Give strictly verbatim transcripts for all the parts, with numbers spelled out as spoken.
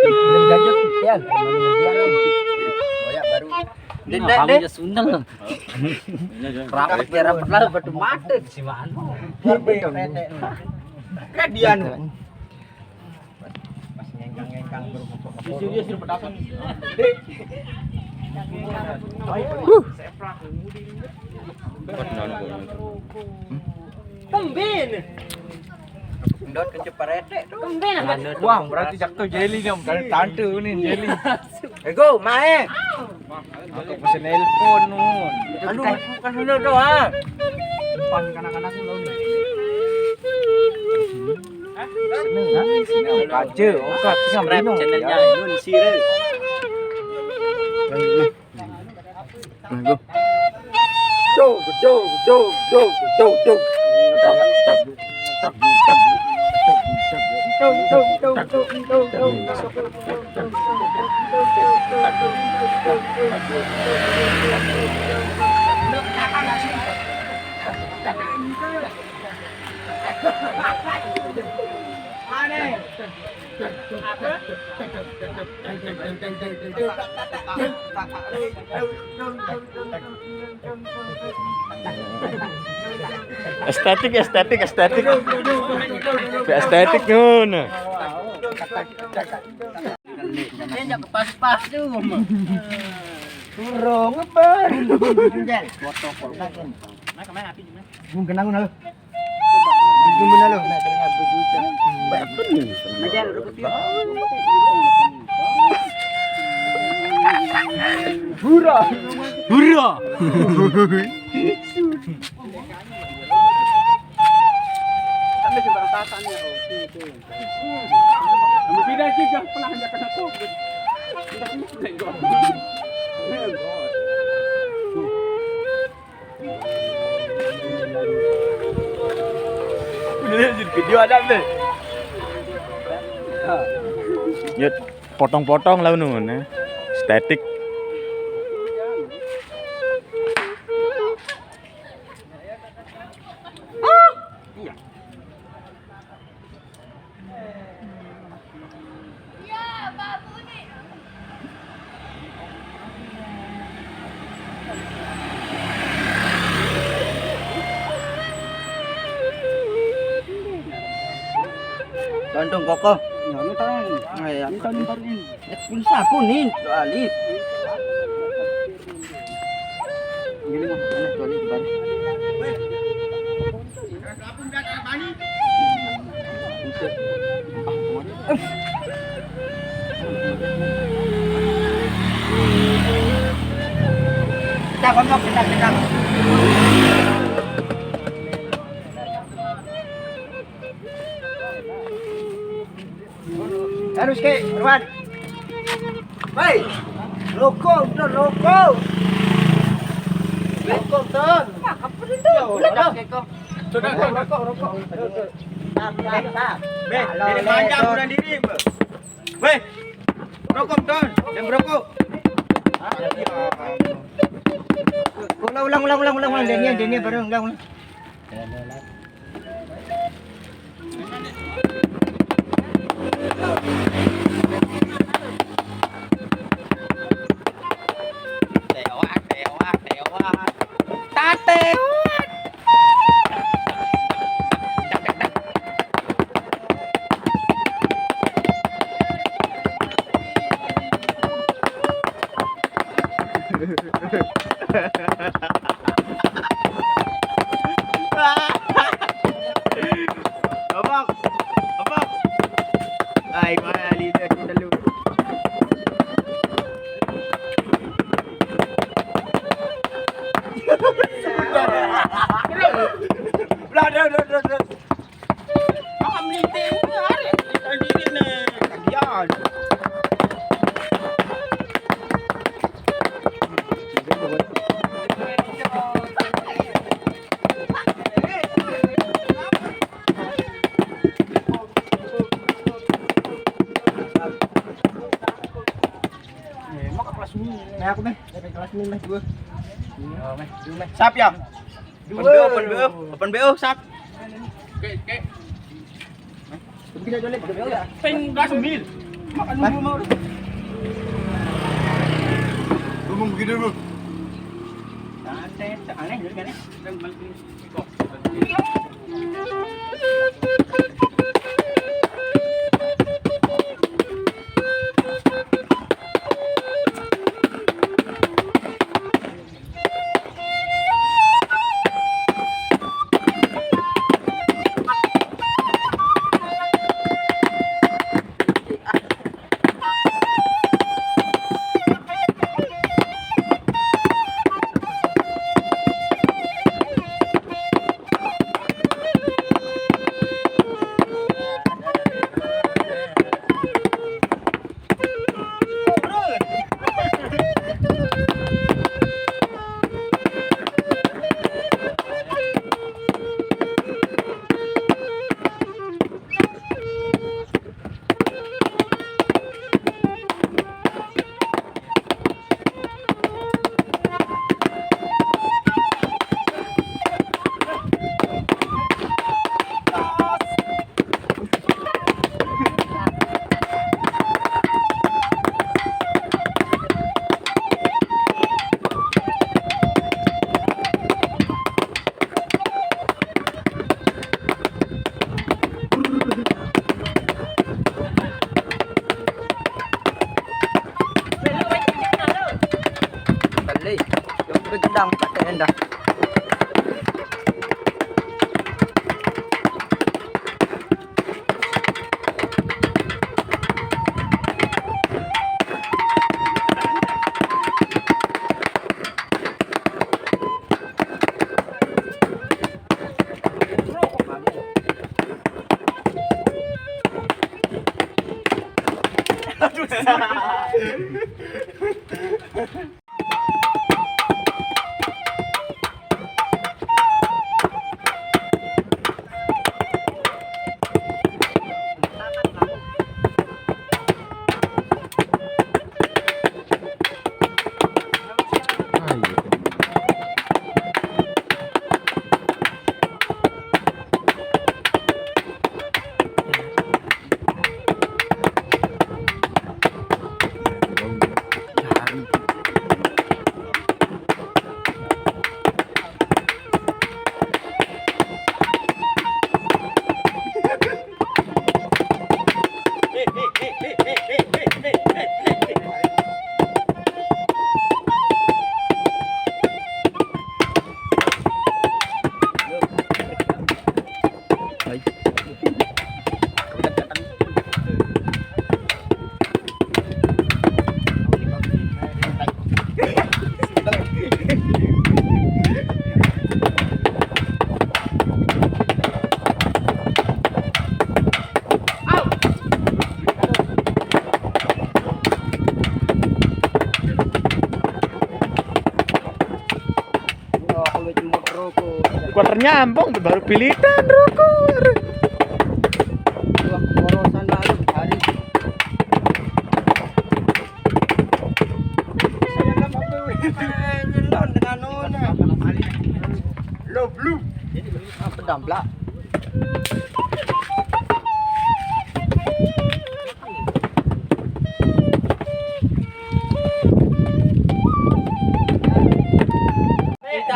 Belum ganjil, Pian. Boyak baru. Dek, dek, dek. Sundel. Rapat biar rapat lah, batu mata si Manu. Kan dia nu. Pas ngengkang-ngengkang, bro. Serius, serius, petasan. Huh. Kembin. Ndot kencep parete tuh. Kembin. Wah, berarti jak tuh jelly nih, Om. Kali tante nih jelly. Ego, mae. Aku pesen nelpon nun. Aduh, bukan dulu doang. Depan anak-anak lu nih. Seneng, ha? Seneng, kaje, okat, seneng, minum. Channelnya Nun Sire. Aduh. Dog, dog, dog, dog, dog, dog. Estetik, estetik, estetik. Estetik ngono. Ini jak pas-pas tuh. Kurang apa? Jel, foto foto kan. Nah, kemana api gimana? Mungkin aku nalo. Mungkin benar lo, nah, ternyata begitu. Ajar, lu ketiup. Hura. Hura. Sampai di batasannya, oh, itu. Kamu tidak juga pernah ada kena covid. Tidak, tidak, tidak. Udah jadi video ada deh. Ya, potong-potong lah nun, ya. Estetik. Gantung koko. Ya, ini tahun. Nah, ya. Ini tahun baru ini. Ya, pun sapu nih, balik. Gini mah, aneh tuh, aneh, balik. Kita ngomong, kita, kita. Harus ke, Ruan. Hei, rokok, udah rokok. Rokok, Ton. Apa itu? Ya, udah, udah. Rokok, rokok, rokok. Tap, tap, tap. Be, kalau ini panjang lebar. Bunuh diri, Be. Weh, rokok, Ton. Yang rokok. Ulang, ulang, ulang, ulang, ulang, ulang. Denia, Denia, baru ulang, ulang. Tewak, tewak, tewak. Tatewak. Abang, abang. Ay, mana lima kita lu. Bro, bro, bro, bro, bro. Paham linting, hari kita diri nih. Tagihan. Nah, aku meh, dari kelas ini meh dua. Oh, meh, dua meh. Sap ya? Open B O, open B O, open B O, sap. Oke, oke. Ping gas mil. Makan dulu mau. Ngomong begini dulu. Santai, aneh dulu kan ya. Beli, yang gedang pakai endah. Gua ternyambung baru pilihan rokok. Gua borosan baru hari. Lo blue. Pedamplak.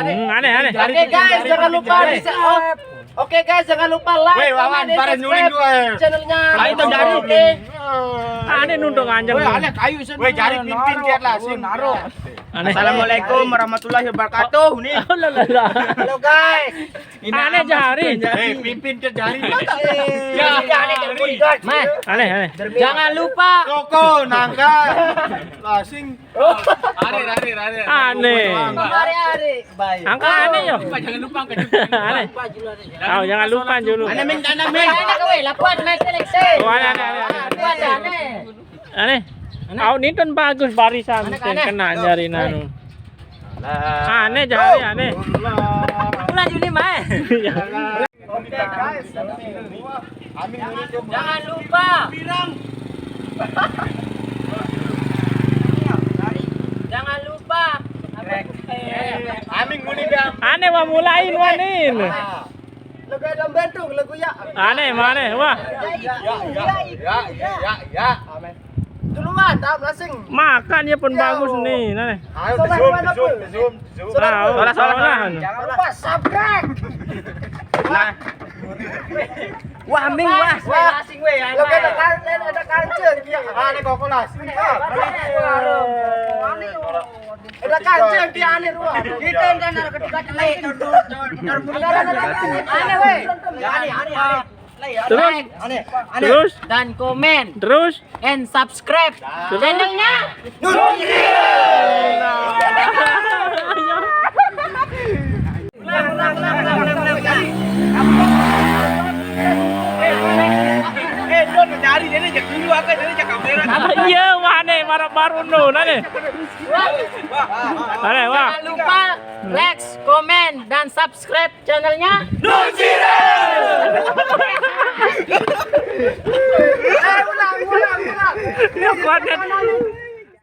Hmm, aneh, aneh. Oke guys, jangan lupa di, oh, oke guys, jangan lupa like, Weh, Wawan, comment, dan subscribe channelnya. Lain tuh jari. Oke. Aneh nunduk anjing. Weh, aneh kayu sini. Weh, jari pimpin dia lah, sini. Naruh. Aneh. Assalamualaikum warahmatullahi wabarakatuh nih. Oh, lah, lah, lah. Halo guys. Ini aneh jari. Eh, pimpin ke jari. Ya, aneh jari. Mas, aneh, aneh. Jangan lupa. Koko, nangka. Lasing. Hari, hari, hari. Aneh. Hari, hari. Baik. Angka aneh yo. Lupa, jangan lupa angka juga. Aneh. Lupa dulu, aneh. Ayo, jangan lupa dulu. Aneh, Ming, aneh, Ming. Aneh, kowe, lapuan, main seleksi. Oh, aneh, aneh, aneh, aneh. Lapuan, aneh. Aneh. Aneh. Kau ini kan bagus barisan, aneh, aneh. Kena jari nanu. Aneh jari, aneh. Pulang Juni, Mai. Iya. Oke, guys. Jangan lupa. Jangan lupa. Aming muni, Bang. Aneh, mau mulai, Wanin. Ah. Ada bentuk lagu ya. Aneh, mana? Wah. Ya, ya, ya, ya, ya, ya. Duluan, tak berasing. Makan ya pun bagus nih, nah. Ayo, zoom, zoom, zoom, zoom. Salah, salah, salah. Jangan lupa subscribe. Nah. Wah, ming, wah. Wah, asing weh, ya. Lo kena kartu, ada kartu. Ah, ini koko las. Ah, ada kartu yang dia aneh, ruang. Kita yang kan narkotika jelek. Aneh, weh. Aneh, aneh, aneh. Terus? Aneh, aneh. Terus? Dan komen. Terus? And subscribe channelnya. Eh, Don mencari dia ni, dia dulu apa, dia ni kamera. Iya, wah nih, marah baru no, nah nih. Aneh, wah. Jangan lupa like, komen, dan subscribe channelnya. Ini kuatnya.